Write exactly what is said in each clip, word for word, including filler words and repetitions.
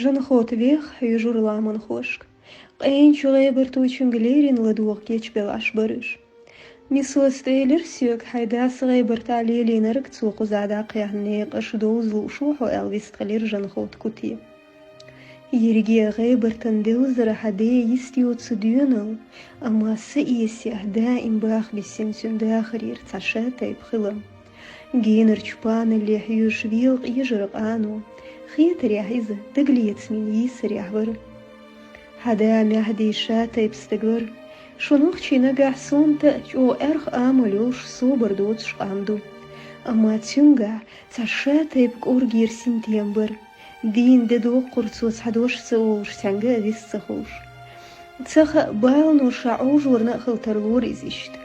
Жанхот вех хьуьжур ламанхошка. Къенчу гӀебарточуьнга леррина ладогӀа кечбелла Ӏаш бара уьш. Мисоста элира соьга: «Хьайн дас гӀебартахь лелийнарг, цо кхузахь дӀакхехьна некъаш довза лууш ву хьо», — аьлла вистхилира Жанхот Куте. Ерриге а гӀебартан девзара хьан ден йист йоцу доьналла, амма са эсехь даим баха бисина цуьнан дахарера цхьа шатайпа хила. Генарчу паналле хьоьжуш вела къежара къано, хетарехь иза дагалецамийн йийсарехь вара. Хьан да Мехьди шатайпа стаг вара. Шун нохчий нагахь сонта а чӀогӀа аьрха амал йолуш, собар доцуш къам ду. Амма цуьнгахь цхьа шатайпа кӀоргера синтем бара. Дийна де доккхура цо цхьа дош ца олуш, цхьаьнга а вист ца хуьлуш. Ца хаьа, балано ша Ӏовжорна а хила тарлора иза иштта.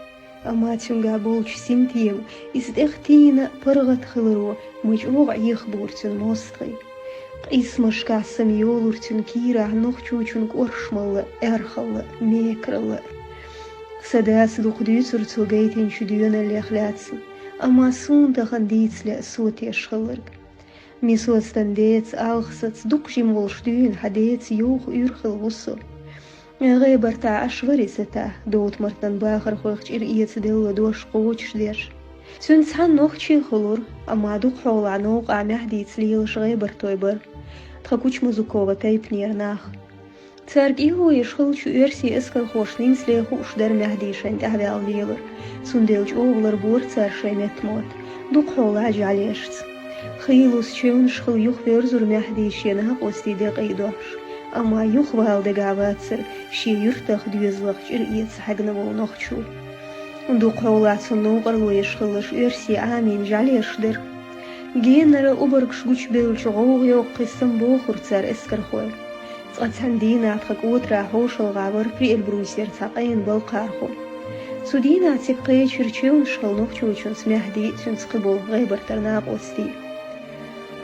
Амма цуьнгахь болчу синтема, иза тӀех тийна паргӀат хиларо ма чӀогӀа Ӏехабора цуьнан мостагӀий. Къийсамашкахь самайолура цуьнан кийрахь нохчочун кӀоршамалла, аьрхалла, мекаралла. Сан дас дукха дуьйцура цо гайтинчу доьналлех лаьцна, амма суна тахана дийца лаьа со теш хилларг. Мисостан деца алхсаца дукха жима волуш дуьйна хьан деца йовха уьйр хилла ву со. ГӀебартахь Ӏаш вара и сатахь, Довтмартан бахархойх чӀир эца делла дош кхочушдеш. Цуьнца цхьаьна нохчий а хуьлура, амма дукхахьолахь новкъахь Мехьдица лелаш гӀебартой бара. Тхан Кучмазукова тайпанера нах. Цара кӀело еш хиллачу оьрсийн эскархошна нисле хууш дара Мехьди шайна тӀаьхьаваьлла лелар, цундела чӀогӀа ларбора цара шайн меттамотт, дукхахьолахь жӀаьлешца. Хийлус чевнаш хилла юхаверзура Мехьди шен накъостийн декъий дохьуш, амма юхавала дагахь вацара шен юьртах, доьзалах чӀир эца хьегна волу нохчо. Дукхахьолахь цунна новкъарло еш хилларш оьрсийн Ӏамийна жӀаьлеш дара. Генара, обаргаш гучубевлча, гӀовгӀа йоккхуш самабохура цара эскархой. Цкъа цхьана дийнахь тхан кӀотарахь хьошалгӀахь вара Приэльбрусера цхьа къена балкхархо. Цу дийнахь цига кхечира чевнаш хилла нохчочунца Мехьди а, цуьнца кхиболу гӀебартара накъостий.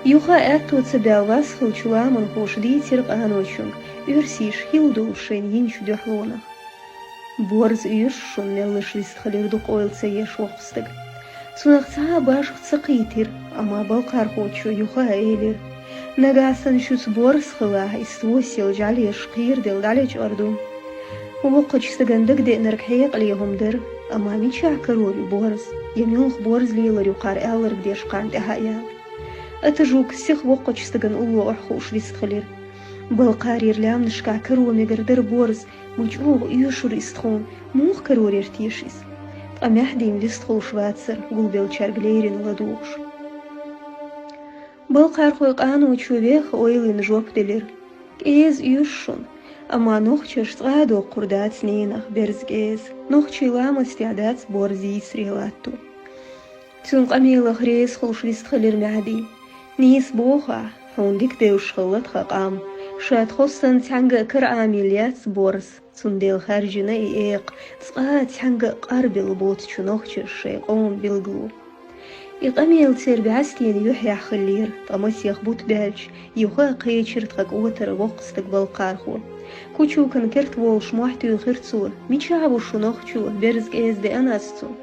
Юха а аьтто ца баьлла вас хиллачу ламанхоша дийцира къаночуьнга оьрсаша хилла долу шайна йинчу дуьхьалонах. «Борз оьшу шуна», — меллаша вистхилира дукха ойла ца еш воккха стаг. Цунах цхьа а башха ца кхийтира, амма балкхархочо юха а элира: «Нагахь санна шуьца борз хилахь, иштта вовсал жӀаьлеш кхераделла дӀалечкъор ду». Воккхачу стагана дагадеанарг хьекъале хӀума дара, амма мичахь карор ю борз, я муьлха борз лелар ю кхара аьлларг деш кхарна тӀаьхьа а яьлла. Ата жуг сиха воккхачу стагана улло охьахууш вистхилира. Балкхарера лаьмнашкахь каро мегар дара борз, ма чӀогӀа оьшура иза тхуна, муха карор яра теша иза? Ткъа Мехьдина вистхуьлуш вацара, гулбеллачаьрга леррина ладугӀуш. Балкхархойн къаночо веха ойлина жоп делира: «КӀеза оьшу шуна, амма нохчаша цкъа а доккхур дац ненах берза кӀеза, нохчийн ламастехь дац борз йийсаре латто». Цуьнан къамелах реза хуьлуш вистхилира Мехьди. «Нийса боху ахь, хьуна дика девзаш хилла тхан къам. Ша тхо санна цхьаьнга а кара Ӏамийла яц борз, цундела хаьржина и экха, цкъа а цхьаьнга а къарбелла боцучу нохчаша шайн къоман билгало». И къамел церан бӀаьстенан юьххьехь хиллера, ткъа масех бутт баьлча, юха а кхечира тхан кӀотара воккха стаг балкхархо. Кучукан керта волуш мохь туьйхира цо: «Мичахь ву шу нохчо, берза кӀеза деана ас цунна?»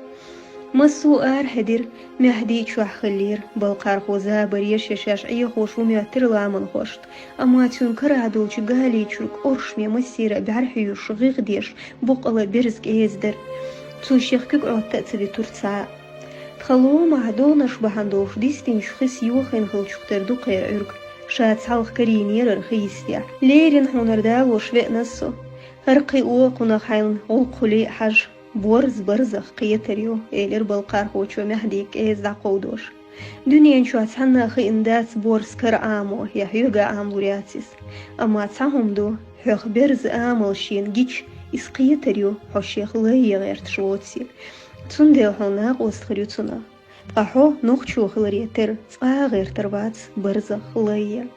Массо а арахьедира, Мехьди а чохь хиллера, балкхархо забаре шен шаьш Ӏехош ву моьттира ламанхошна, амма цуьнан карахь долчу галийчуьра кӀоршаме массера а бӀаьрхьоьшуш, гӀигӀдеш, боккъала берза кӀеза дара. Цо шех куьг Ӏотта а ца витура цхьа а. Тхан ломахь догӀанаш бахьана долуш дистинчу хиса йохийна хиллачух тера ду кхеран Ӏуьрг, ша цхьалха карийнера хи йистехь. Леррина хьуна хӀара далош веана со. ХӀара кхио кхунах хьайна гӀуллакх хуьлий а хьажа. «Борз барзах кхетар ю», — элира балкхархочо Мехьдига кӀеза дӀакховдош. «Дуьнен чохь цхьанна а хиъна дац борз кара Ӏамо, я хьоьга а Ӏамалур яц иза. Амма цхьа хӀума ду, хьоьх берза амал шена гича, иза кхетар ю, хьо шех лай ян гӀерташ воций. Цундела хьуна накъост хир ю цунах. Ткъа хьо нохчо хиларе тера цкъа а гӀертар вац барзах лай ян».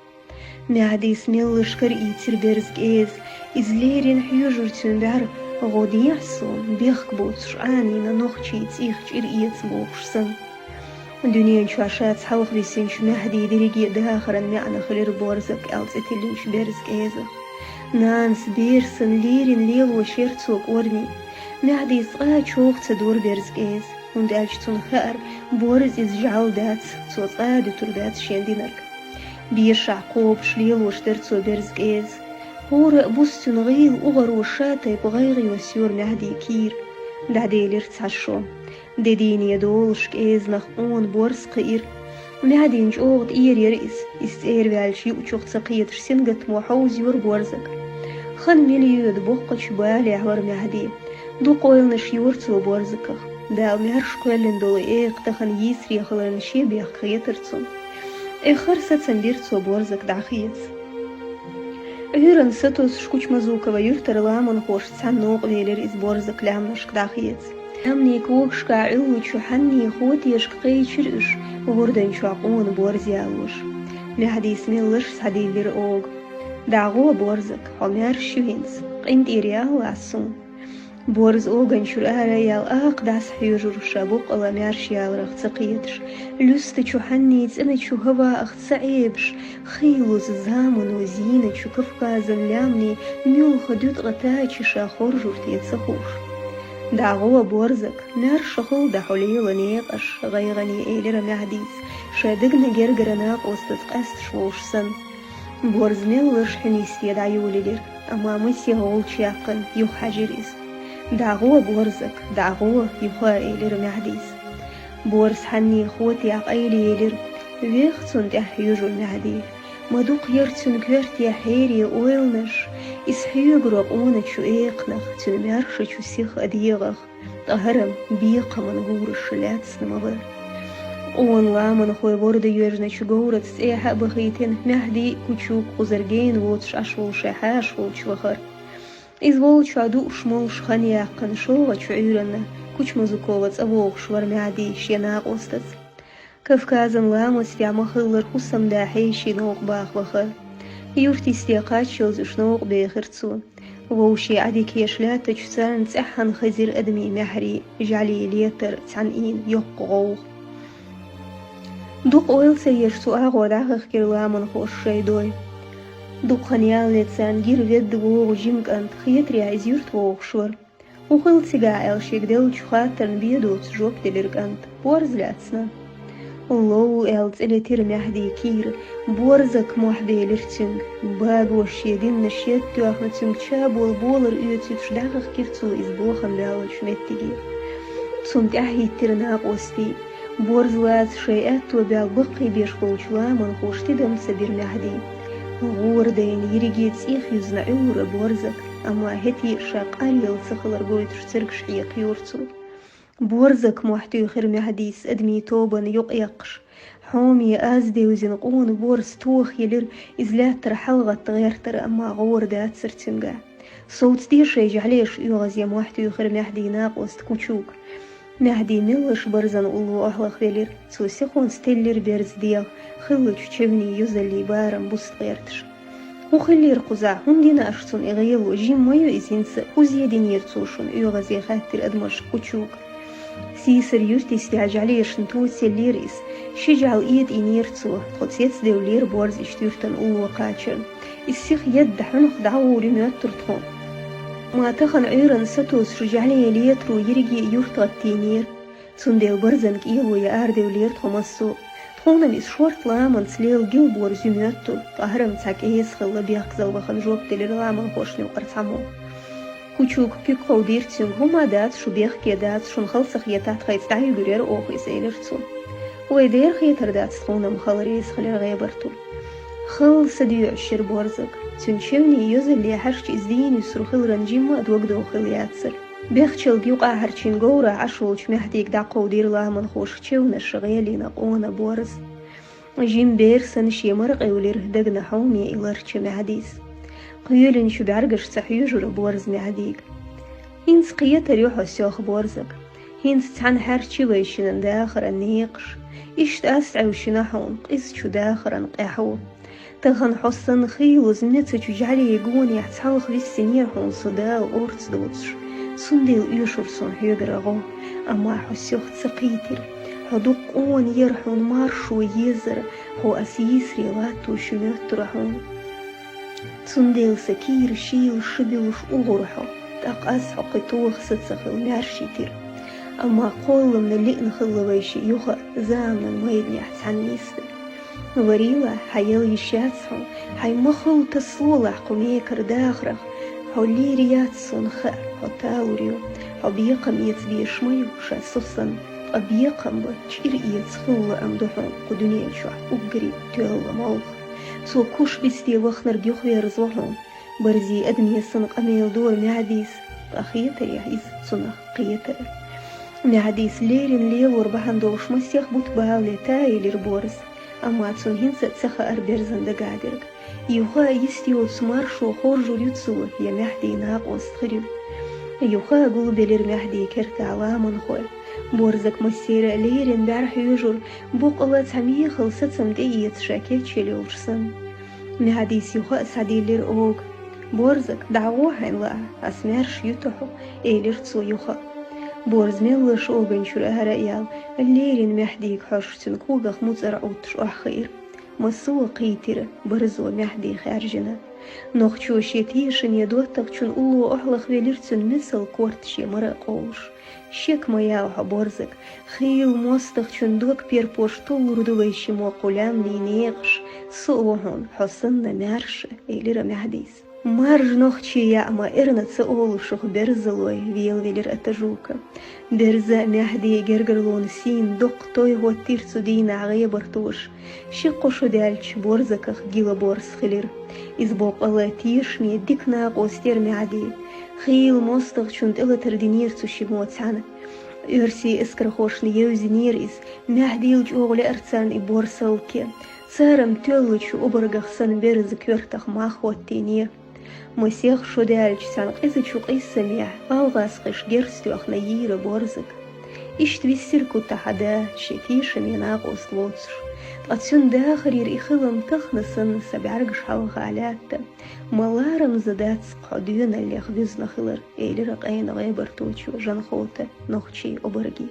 Мехьдис меллаша караийцира берза кӀеза, иза леррина хьоьжура цуьнан бӀаьрг, гӀо дехьа суна, бехк боцуш Ӏанийна нохчийн цӀийх чӀир эца бохуш санна. Дуьнен чохь ша цхьалха висинчу Мехьдин дерриге а дахаран маьӀна хилира борзаг аьлла цӀе тиллинчу берза кӀезах. Нанас бер санна леррина лелош яра цо кӀорни. Мехьдис цкъа а чӀогӀа ца дора берза кӀеза, хӀунда аьлча цунна хаьара, борз иза жӀаьла дац, цо цкъа а дуьтур дац шен динарг. Бешахь кхобуш лелош дара цо берза кӀеза. ХӀора а бус цуьнан гӀийла угӀаро ша тайпа гӀайгӀа йоссайора Маьхьдин кийра. ДӀаделира цхьа шо. Де дийне долуш кӀезанах къона борз кхиира. Маьхьдина чӀогӀа тӀера яра иза. Иза цӀера ваьлча юучух ца кхеташ сингаттамо хьовзайора борзаг. Хан мила йоьду боккхачу балехь вара Маьхьди. Дукха ойланаш йора цо борзагах. Дала маьрша кхоьллина долу экха тахана йийсаре хиларна шен бехк хетара цунна. Эххар сацам бира цо борзаг дӀахеца. Ӏуьйранна сатосуш Кучмазукова юьртара ламанхошца цхьаьна новкъа велира иза борзаг лаьмнашка дӀахеца. Лаьмнийн когашкахь Ӏуьллучу хьаннийн хотешка кхайчира уьш, ворданчохь къона борз ялош. Маьхьдис меллаша схьадиллира ога. ДӀагӀо, борзаг, хьо маьрша ю хӀинца, къинтӀера яллахь суна. Борз оганчуьра ара а яьлла, акха дӀасахьоьжура ша боккъала маьрша яларах ца кхеташ. Луьстачу хьаннийн цӀеначу хӀаваах ца Ӏебаш, хийлаза замано зийначу Кавказан лаьмнийн муьлха дуьткъа тача ша хоржур те ца хууш. ДӀагӀо, борзаг, маьрша хила дӀа хьо лела некъаш, гӀайгӀане элира Маьхьдис, ша дегна гергара накъостаца къаьсташ волуш санна. Борз меллаша хьуьнисте дӀайолаелира, амма масех гӀулч яьккхина юха хьаьжира иза. ДӀагӀо, борзаг, дӀагӀо, юха а элира Маьхьдис. Борз хьаннийн хотехь къайлаелира, веха цунна тӀаьхьа хьоьжура Маьхьди. Ма дукха яра цуьнан коьртехь хьере ойланаш, иза хьоьгура къоначу экханах, цуьнан маьршачу сиха а дегӀах. Ткъа хӀара бекхаман гураш лаьцна ма вара. Къона ламанхой ворда йоьжначу говраца цӀехьа а бахийтина, Маьхьди а, Кучук а кхузара гена воцуш Ӏаш волу шайн хьаша волчу вахара. Иза волчохь дууш-молуш хан яьккхина шогӀачу Ӏуьйранна Кучмазукова цӀа вогӀуш вара Маьхьди шен накъостаца. Кавказан ламастехь ма-хиллара хӀусамда хьеший новкъа баха вахара. Юьртисте кхаччалц уьш новкъа бехира цо. Вовшийн Ӏадика еш лаьттачу царна цӀеххьана хезира адамийн маьхьарий, жӀаьлий летар, цхьаьна ийна йоккха гӀовгӀа. Дукха ойла ца еш цу агӀор дӀахахкира ламанхоша шайн дой. Дукха хан ялале царна гира ведда вогӀу жима кӀант, хетарехь иза юьрта вогӀуш вара. ХӀун хилла цигахь аьлла шега деллачу хаттарна бен доцуш жоп делира кӀанта, борз лаьцна. Лов аьлла цӀе летира Маьхьдин кийра, борзаг мохь белира цуьнга. Багоша шен динна шед тоьхна цуьнга чаболу болар оьцуьйтуш дӀахахкира цо иза бохам баьллачу меттиге. Цунна тӀаьхьахӀиттира накъостий. Борз лаца шайн аьтто баьлла баккхийбеш болчу ламанхоша тидам ца бира Маьхьдин. ГӀора дайна йириге цӀех юьзна Ӏуьллура борзаг, амма хӀетте а ша къаръяла ца хилар гойтуш цергаш хьекхайора цо. Борзаг мохь туьйхира Маьхьдис адамийн тобанна юкъаяккхаш. Хьоме аз девзина къона борз тоха елира, иза лаьттара хьалагӀатта гӀертара, амма гӀора дацара цуьнгахь. Совцаде шайн жӀаьлеша оьгӀазе мохь туьйхира Маьхьдин накъоста Кучук. Маьхьди меллаша барзана улло охьалахвелира. Цо сихонца теллира берзан дегӀ, хиллачу чевнийн йозаллин барам буста гӀерташ. ХӀун хиллера кхузахь, хӀунда йина аша цунна и гӀело, жима ма ю иза хӀинца, хӀун зе динера цо шуна, оьгӀазе хаьттира адамашка Кучук. Сийсара юьртисте жӀаьлешна тоцаеллера иза, ши жӀаьла этӀийнера цо, тхо цецдевллера борз иштта юьртана улло кхачарна. Иза сиха едда хьуьнах дӀагӀур ю моьттура тхуна. Ма тахана Ӏуьйранна сатосуш жӀаьле летаро йириге а юрт гӀаттийнера. Цундела барзан кӀело ян арадевллера тхо массо а. Тхуна-м иза шорта ламанца лела гилборз ю моьтту, ткъа хӀара-м цхьа кӀеза хилла, бехказалла вахана жоп делира ламанхошна юкъара цхьаммо. Кучук куьг кховдийра цуьнга, хӀума дац, шу бехке дац, шуна хала ца хетахь, тхайца дӀайигур яра оха иза, элира цо. Вай дера хетар дац, тхуна-м хала реза хилира ГӀебарту. Халла са доьӀуш яра борзаг. Цуьнан чевнийн йозалле хьаьжча, иза дийна юьсур хиларан жимма а дог дохийла яцара. Бехчалга юкъахьарчийн говрахь Ӏаш волчу Маьхьдига дӀакховдийра ламанхоша чевнаш гӀелина къона борз. Жима бер санна шен мара къевлира дагна хьоме и ларча Маьхьдис. Кхоьлинчу бӀаьргашца хьоьжура борз Маьхьдига. ХӀинца кхетар ю хьо соьх, борзаг. ХӀинца цхьаьна хьаьрчи вай шинан дахаран некъаш. Иштта ас Ӏевшина хьуна, къизачу дахаран къаьхьо. Тахана хьо санна хийлаза мецачу жӀаьлий гонехь цхьалха виссинера хьуна со Дала орца доцуш. Цундела оьшура суна хьоьгара гӀо, амма хьо соьх ца кхийтира. Хьо дукха къона яра хьуна маршо езара, хьо ас йийсаре латтош моьттура хьуна. Цундела сан кийра шийла ши буьллуш угӀура хьо, тӀаккха ас хьо кхин тоха са ца хилла маьрша йитира. Амма кхолламна лиъна хилла вай шиъ юха а заманан майданехь цхьаьна нисдара. Варила, хьа ял йиш яц хьуна, хьай ма хуьлу тасалолахь кху мекара дахарах. Хьо лийр яц, суна хаьа, хьо талур ю. Хьо бекхам эца дезаш ма ю, ша со санна, ткъа бекхам бан чӀир эца хила лаам ду хьуна кху дуьнен чохь уггаре тоьлла молха. Цо куш бицде вахнарг юхаверзаво хьуна. Барзи адаман санна къамел дора Маьхьдис, ткъа хетарехь иза цунах кхетара. Маьхьдис леррина лелор бахьана долуш масех бутт бала летта элира Борза, амма цунна хӀинца а ца хаьара берзан дагадерг. Юха а йист йоцу маршо хоржур ю цо, я Маьхьдин накъост хир ю. Юха а гулбелира Маьхьдин кертахь ламанхой. Борзаг массеран а леррина бӀаьра хьоьжура, боккъала цхьа мехала сацам тӀеэца ша кечъелла йолчу санна. Маьхьдис юха а схьадиллира ога. «Борзаг, дӀагӀо хьайна лаа, ас маьрша юьту хьо», — элира цо юха а. Борза меллаша оганчуьра ара а яьлла, леррина Маьхьдига хьожуш, цуьнан когах муцӀар Ӏуттуш охьахиира. Массо а кхийтира, барзо Маьхьди хаьржина. Нохчо шен тешаме доттагӀчун улло охьалахвелира цуьнан мисал корта шен мара а къовлуш. «Шек ма яла хьо, Борзаг, хийла мостагӀчун дог перпош толлур ду вай шиммо кху лаьмнийн некъаш, со а ву хьуна, хьо санна, маьрша», — элира Маьхьдис. «Маржа нохчий яа ма эрна ца олу шух, берзалой», — велавелира Атажука. Берза а, Маьхьди а гергарлонан сийна доккха той хӀоттийра цу дийнахь гӀебартоша. Ши-кхо шо даьлча, Борзаках гила Борз хилира. Иза боккъала тешаме дика накъост яра Маьхьдин. Хийла мостагӀчунна тӀелатар динера цу шиммо цхьаьна. Оьрсийн эскархошна евзинера иза, Маьхьдил чӀогӀа лаьара царна и борсалг. Цара-м тоьллачу обаргах санна берзан коьртах мах хӀоттийнера. Масех шо даьлча, цхьана къизачу къийсамехь гӀалгӀазкхаша герз тоьхна йийра Борзаг. Иштта виссира кху тӀехь да, шен тешаме накъост лоцуш. Ткъа цуьнан дахарера и хилам тахана санна сан бӀаьргаш хьалха лаьтта. «Ма ларамза дац хьо доьналлех вуьзна хилар», — элира къена гӀебарточо Жанхота нохчийн обарге.